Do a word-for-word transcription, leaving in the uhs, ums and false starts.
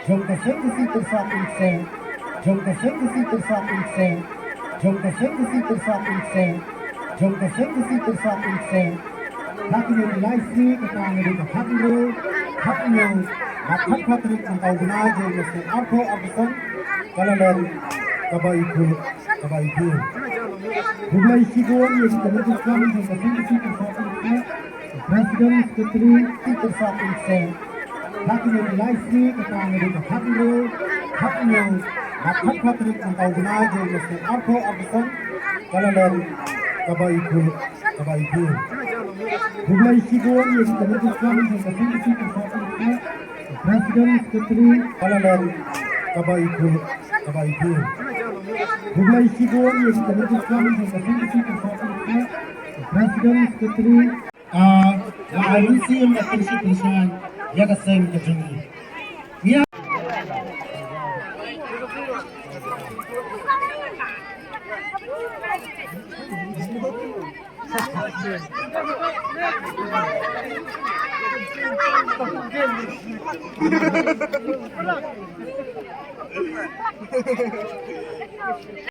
Jong ka seng ka sih tyrsad tyngshep, jong ka seng ka sih tyrsad tyngshep, jong ka seng ka sih tyrsad tyngshep, jong ka seng ka sih tyrsad tyngshep. Ha kine ki lai sngi kata nga dei ka khathynriew, khathynñiew bad khatphra tarik mynta u bnai jong u snem arphew arphew san, ka la long kaba i khuid kaba i khuid. Khublei shibun ïa ki kynhun jingkam jong ka seng ka sih tyrsad tyngshep, President, Secretary, sih tyrsad tyngshep. Ha kine ki lai sngi kata nga dei ka khathynriew, khathynñiew bad khatphra tarik mynta u bnai jong u snem arphew arphew san, ka la long kaba i khuid kaba i khuid. Khublei shibun ïa ki kynhun jingkam jong ka seng ka sih tyrsad tyngshep, President, Secretary, ka la long kaba i khuid kaba i khuid. Khublei shibun ïa ki kynhun jingkam jong ka seng ka sih tyrsad tyngshep, President, Secretary. Ah, la ai mynsiem bad pynshai pynshai ïa ka seng ka jong ngi. Ïa.